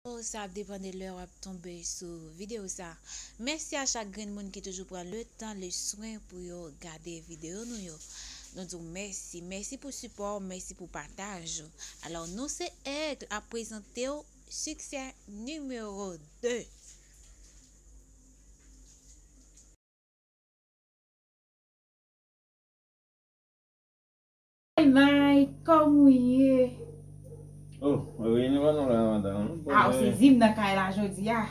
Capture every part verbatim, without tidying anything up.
Oh, sa ap depann de lè w ap tonbe sou videyo sa. Mèsi a chak grenn moun ki toujou pran le tan, le swen pou yo gade videyo nou yo. Nou di w mèsi. Mèsi pou sipò w, mèsi pou pataj ou. Alò, nou se Aigle ap prezante w Siksè nimewo de. Hey Mike, kòman w ye? Oh, wi, nou pa nou la, madanm. Ah, ou sezi m nan kay la jodi a.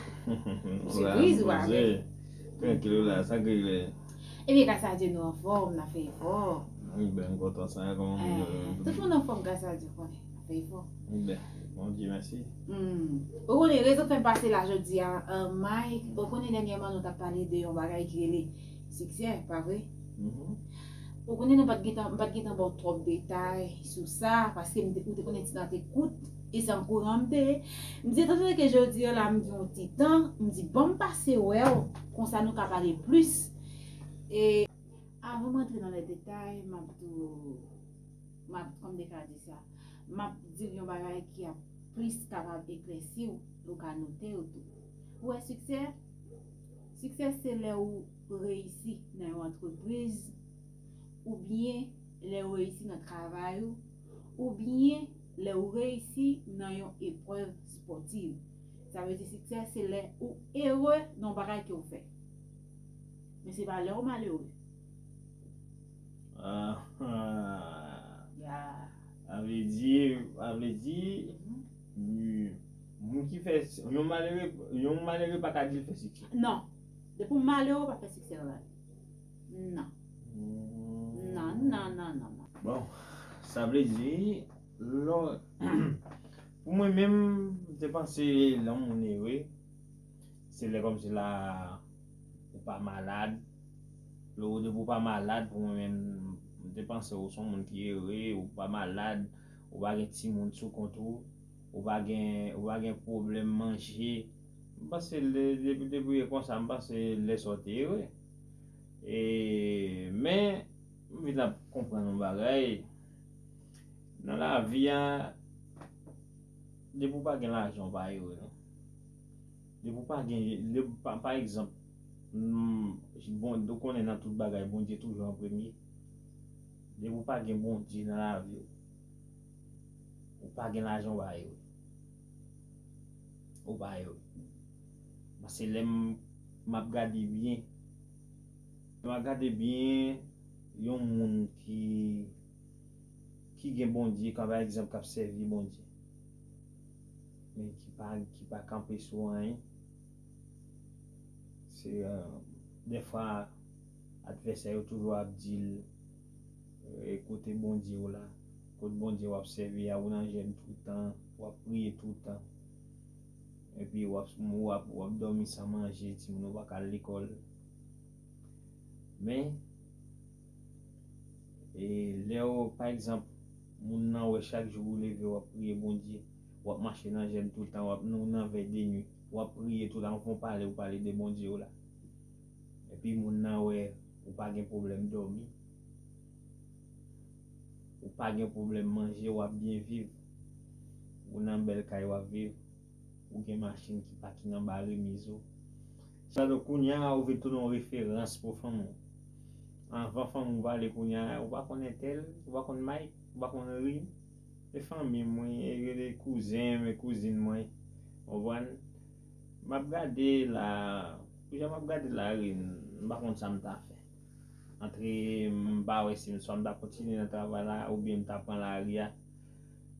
Sipriz ou avè. Trankil ou la, sa k regle? Ebyen, gras a Dye, nou anfòm, n ap fè efò. Wi, ben, m kontan sa, kòman w ye? Eh, tout moun anfòm, gras a Dye, konnen, n ap fè efò. Wi, ben, Bondye mèsi. Hmm. Ou konnen, rezon k fè m pase la jodi a, eh, Mike, ou konnen dènyèman nou t ap pale de yon bagay ki rele siksè, pa vre? Mhm. Ou konnen nou pa t gentan, m pa t gentan ba w twòp detay sou sa, paske m te, ou te konnen ti tan te kout, e se an kouran m te ye. M di, etan donne ke jodi a la, m gen yon ti tan, m di, ban m pase wè w, konsa nou ka pale plis. E avan m rantre nan lè detay, m ap di w, m ap, kòm m te ka di sa, m ap di w yon bagay ki ap plis kapab eklèsi w, ou ka note yo tou. Ou wè siksè? Siksè se lè ou reyisi nan yon antrepriz, oubyen lè ou reyisi nan travay ou, oubyen lè ou reyisi nan yon eprèv espòtiv. Sa vle di siksè se lè ou ere nan yon bagay ke w fè. Men se pa lè ou malere. Ah, ah. Ya. A vle di, a vle di, mm, moun ki fè, yon malere, yon malere pa ka di l fè siksè. Non. Depi w malere, ou pa fè siksè nan lavi. Non. Mm. Non, non, non, non, non. Bon, sa vle di, lò, pou mwen menm, m te panse lè yon moun ere, se lè kòmsi la ou pa malad. Lè ou, depi ou pa malad, pou mwen menm, m te panse ou se yon moun ki ere, ou pa malad, ou pa gen timoun sou kont ou, ou pa gen, ou pa gen pwoblèm manje. M panse lè, depi, depi e konsa, m panse lè sa w te ere. E, men, m vin ap konprann yon bagay. Nan lavi a, depi w pa gen lajan, w pa ere, non. Depi w pa gen, depi, pa, pa egzanp, mm, bon, ou konnen nan tout bagay, Bondye toujou an premye. Depi w pa gen Bondye nan lavi w, ou pa gen lajan, w pa ere. Ou pa ere. Paske lè m, m ap gade byen, lè m ap gade byen, yon moun ki, ki gen Bondye, kan pa egzanp, k ap sèvi Bondye, men ki pa, ki pa kanpe sou anyen, se, eh, dèfwa, advèsè yo toujou ap di l, eh, kote Bondye w la, kote Bondye w ap sèvi a, ou nan jèn toutan, w ap priye toutan. Epi w ap, w ap, w ap dòmi san manje, timoun ou pa ka al lekòl. Men, e, lè w, pa egzanp, moun nan wè chak jou ou leve, w ap priye Bondye, w ap mache nan jèn toutan, w ap, nou nan vèy de nuit, w ap priye toutan, ou fè yon pale, ou pale de Bondye w la. Epi moun nan wè ou pa gen pwoblèm dòmi, ou pa gen pwoblèm manje, w ap byen viv. Ou nan bèl kay w ap viv. Ou gen machin ki pakin anba remiz ou. Sa donk, kounye a, ou vin tounen yon referans pou fanmi w. Anvan fanmi w pale, kounye a, ou pa konn entèl, ou pa konn Mike, ou pa konn Rin. E fanmi mwen, e rele kouzen m, e kouzin mwen. Ou konprann? M ap gade la, jan m ap gade la, Rin, m pa konn sa m ta fè. Antre, m pa wè si m, swa m ta kontinye nan travay la, oubyen m ta pran lari a.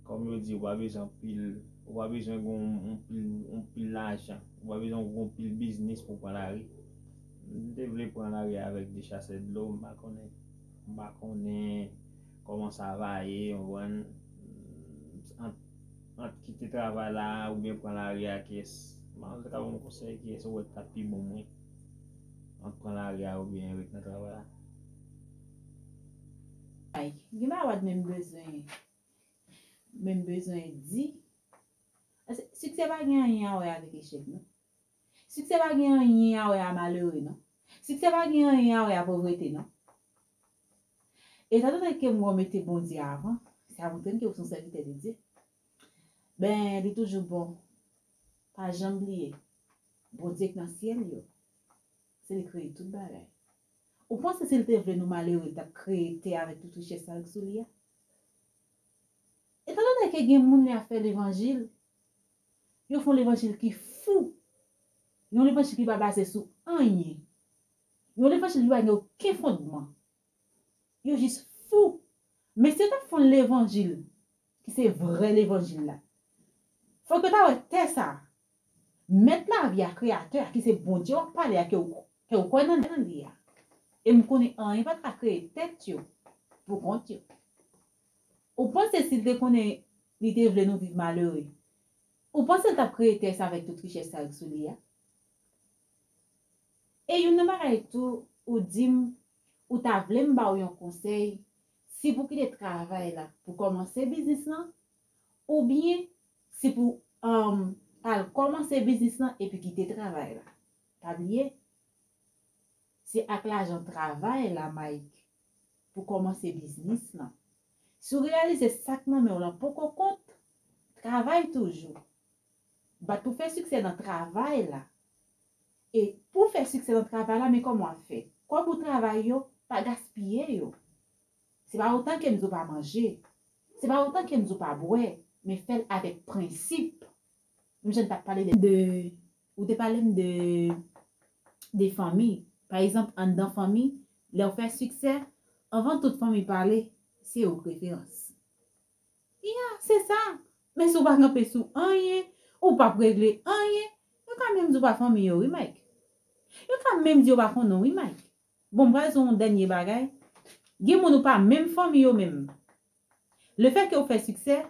Kòm yo di, ou pa bezwen anpil, ou pa bezwen gen yon, yon pil, yon pil lajan, ou pa bezwen gen yon pil biznis pou w pran lari. M te vle pran lari a avèk de chasè dlo, m pa konnen, m pa konnen kòman sa va ye, w konprann? Ant, ant kite travay la oubyen pran lari a, kiyès? M pa konn, ou ta ka ban m konsèy, kiyès ou wè k t ap pi bon mwen? Ant pran lari a oubyen ret nan travay la? Ay, gen bagay menm bezwen, menm bezwen di. Paske siksè pa gen anyen a wè avèk echèk, non. Siksè pa gen anyen a wè a malere, non. Siksè pa gen anyen a wè a povrete, non. Etan done ke m wè w mete Bondye avan, sa montre m ke w se yon sèvitè de Dye. Ben, li toujou bon. Pa janm bliye, Bondye k nan syèl yo, se li kreye tout bagay. Ou panse si l te vle nou malere, l t ap kreye tè avèk tout richès sa yo k sou li a? Etandone ke gen moun lè y ap fè levanjil, yo fè yon levanjil ki fou, yon levanjil ki pa baze sou anyen, yon levanjil ki pa gen okenn fondman. Yo jis fou. Men si yo t ap fè yon levanjil ki se vrè levanjil la, fòk yo ta wè tè sa a, mèt lavi a, kreyatè a, ki se Bondye w ap pale a, ke w, ke w kwè nan, nan li a. E m konnen anyen pa t ka kreye tèt yo pou kont yo. Ou panse si l te konnen li te vle nou viv malere, ou panse l t ap kreye tè sa avèk tout richès sa yo k sou li a? E youn nan bagay tou, ou di m, ou ta vle m ba w yon konsèy, si pou kite travay la pou kòmanse biznis lan, oubyen si pou, um, al kòmanse biznis lan epi kite travay la. Pa bliye, se ak lajan travay la, Mike, pou kòmanse biznis lan. Si w reyalize sa k nan men w lan poko kont, travay toujou. Bat pou fè siksè nan travay la. E pou fè siksè nan travay la, men kòman w ap fè? Kòb ou travay yo, pa gaspiye yo. Se pa otan ke m di w pa manje. Se pa otan ke m di w pa bwè, men fè l avèk prensip. Menm jan n t ap pale de, de, ou te pale m de, de fanmi. Pa egzanp, anndan fanmi, lè w fè siksè, anvan tout fanmi pale, se ou k referans. Ya, se sa. Men si w pa kanpe sou anyen, ou p ap regle anyen, yo ka menm di w pa fanmi yo, wi, Mike. Yo ka menm di yo pa konnen w, wi, Mike. Bon, m pral di w yon dènye bagay. Gen moun ou pa menm fanmi yo menm. Lefètke w fè siksè,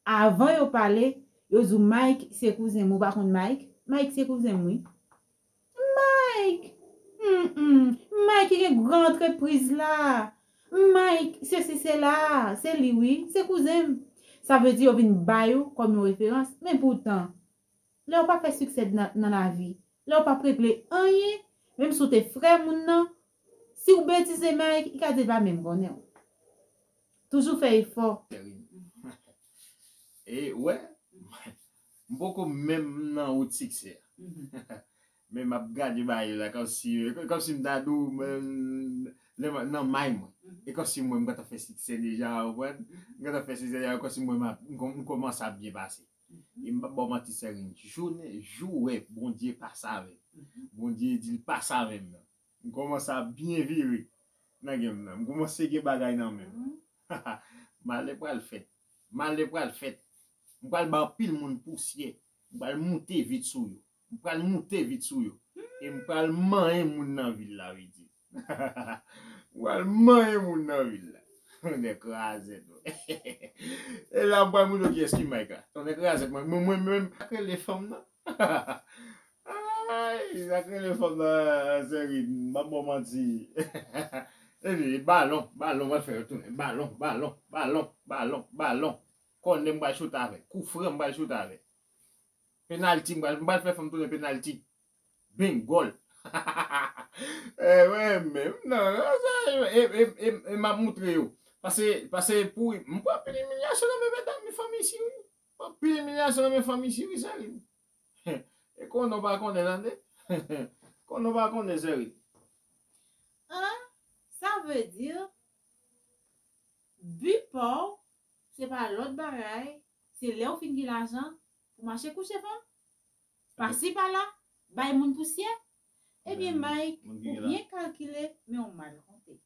avan yo pale, yo di w, Mike se kouzen m. Ou pa konn Mike? Mike se kouzen m, wi. Mike! Mm, mm. Mike ki gen gran antrepriz la. Mike, sesi, sela, se li wi, se kouzen m. Sa vle di yo vin ba yo kòm yon referans, men poutan, lè w pa fè siksè nan, nan lavi, lè w p ap regle anyen, menm si w te frè moun nan, si w betize Mike, li ka di l pa menm konnen w. Toujou fè efò. E, wè, m poko menm nan wout siksè a. Men m ap gade bagay yo la, kòmsi, kòmsi m ta di w, men, lè m nan may mwen. E kòmsi mwen, m gentan fè siksè deja, w konprann? M gentan fè siksè deja, kòmsi mwen, m ap, m kòm-, m kòmanse ap byen pase. E m p ap ba w manti, Sèrin, jounen, jou w wè Bondye pase avè m. Bondye di l pase avè m nan. M kòmanse ap byen vire nan game nan. M kòmanse gen bagay nan men m. Malè pral fèt. Malè pral fèt. M pral bay anpil moun pousyè. M pral moute vit sou yo. M pral moute vit sou yo. E m pral manyen moun nan vil la, vle di. M pral manyen moun nan vil la. Tonnè kraze nou. E la, m pral montre w kiyès ki Mike la. Tonnè kraze mwen. Mwen, mwen menm, ak rele fanm nan. Ay, sa k rele fanm nan, Sèrin, m p ap ba w manti. Epi, balon, balon, mwen fè yo tounen. Balon, balon, balon, balon, balon. Kònè m pral choute avè l. Kou fran m pral choute avè l. Penalti, m pral, m pral fè fanm tounen penalti. Bengòl. E, wè, menm, non, non, sa, e, e, e, e m ap moutre yo. Pase, pase pou, m pran anpil imilyasyon nan men medam, men fanmi isi, wi. Anpil imilyasyon nan men fanmi isi, wi, Sèrin. E konnen w pa konnen, tande? Konnen w pa konnen, Sèrin. An, sa vle di, bi pa w, se pa lòt bagay, se lè w fin gen lajan, pou mache kouche fanm, pasi pala, bay moun pousyè. Ebyen, Mike, ou byen kalkile, men w mal konte.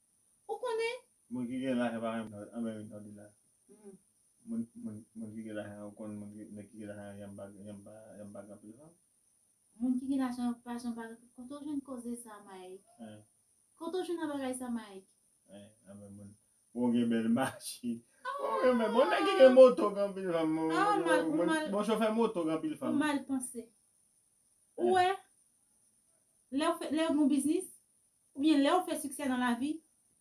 Ou konnen? Moun ki gen lajan pa renmen anmè wi, tande la. Moun, moun, moun ki gen lajan, ou konn moun ki, nèg ki gen lajan, janm pa, janm pa, janm pa gen anpil fanm. Moun ki gen lajan pa janm pa gen, kote w jwenn koze sa, Mike? Kote w jwenn nan bagay sa, Mike? Anmè moun. Bon, gen bèl machin. Bon, gen bèl, bon, nèg ki gen moto gen anpil fanm. Bon, bon, bon, bon chofè moto gen anpil fanm. Ou mal panse. Ou wè, lè w fè, lè w gen yon biznis, oubyen lè w fè siksè nan lavi,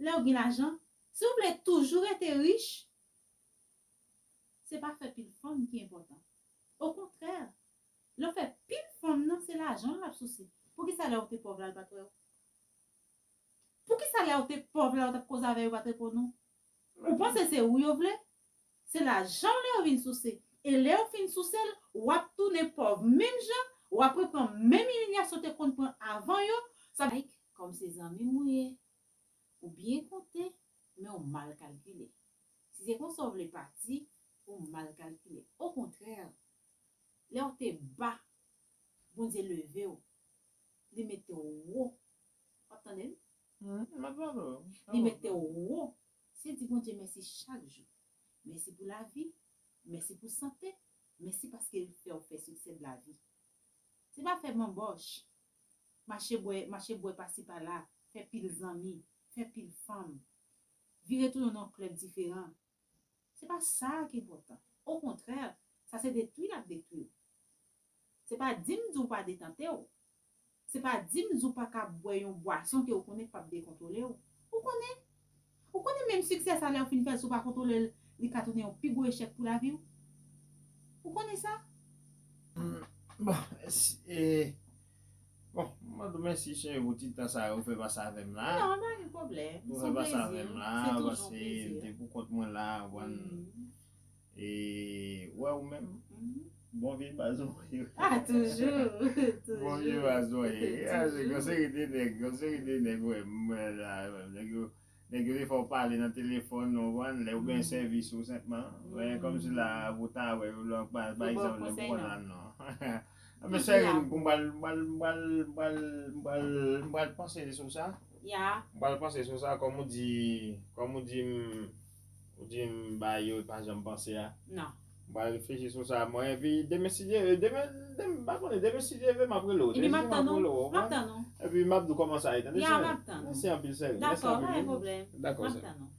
lè w gen lajan, si w vle toujou rete rich, se pa fè pil fanm ki enpòtan. Okontrè, lè w fè pil fanm nan, se lajan l ap souse. Poukisa lè w te pòv la, l pa t wè w? Poukisa lè w te pòv la, w t ap koze avè yo, yo pa t reponn ou? Ou panse se ou yo vle? Se lajan w lè yo vin souse. E lè w fin souse l, w ap tounen pòv menm jan, w ap reprann menm imilyasyon w te konn pran avan yo. Sa, like, kòm se zanmi m ou ye, ou byen konte, men w mal kalkile. Si se konsa w vle pati, ou mal kalkile. Okontrè, lè w te ba, Bondye leve w, li mete w wo. W ap tande m? Hmm, m ap tande w. Li mete w wo. Se di Bondye mèsi chak jou. Mèsi pou lavi, mèsi pou sante, mèsi paske l fè w fè siksè de lavi. Se pa fè banbòch, mache bwè, mache bwè pasi pala, fè pil zanmi, fè pil fanm, vire tounen nan klèb diferan. Se pa sa ki enpòtan. Okontrè, sa se detwi l ap detwi w. Se pa di m di w pa detante w. Se pa di m di w pa ka bwè yon bwason ke w konnen k p ap dekontwole w. Ou konnen? Ou konnen menm siksè sa lè w fin fè l, si w pa kontwole l, li ka tounen yon pi gwo echèk pou lavi w? Ou konnen sa? Bon, si, e, bon, mwen di w mèsi cheri pou ti tan sa yo ou fè pase avè m la. Non, pa gen pwoblèm. Ou Se fè yon pase avè plezi. M la, Se toujou paske yon plezi. M te pou kont mwen la, ou konn. Mhm. E, wè ou menm, Mhm. bon vye baz ou ye. Ah, toujou, Bon vye toujou, baz ou ye. Ah, se toujou. Yon seri de nèg, yon seri de nèg, wè, m wè la, wè, nèg yo, nèg yo te fè w pale nan telefòn, ou konprann, lè ou gen Mhm. sèvis ou senpman. Wè, Mhm. kòmsi la, ou ta wè, ou la, pa, pa Yo ba w egzanp, lè konsèy, pou non? la, non. Yo Men di seri, la. Pou m pral, m pral, m pral, m pral, m pral, m pral panse sou sa. Ya. M pral panse sou sa, kòm ou di, kòm ou di m, ou di m ba yo pa janm panse a. Non. M pral reflechi sou sa, mwen, epi demen si Dye vle, demen, demen, m pa konnen, demen si Dye vle, m ap rele w. Epi m ap M ap tann rele ou. w, M ap tann ou. Epi m ap di w kòman sa ye, tande, Ya, sè. M ap tann ou. Mèsi anpil, sè. Mèsi Dakò, anpil, pa gen wi. Pwoblèm. Dakò, M ap sè. Tann ou.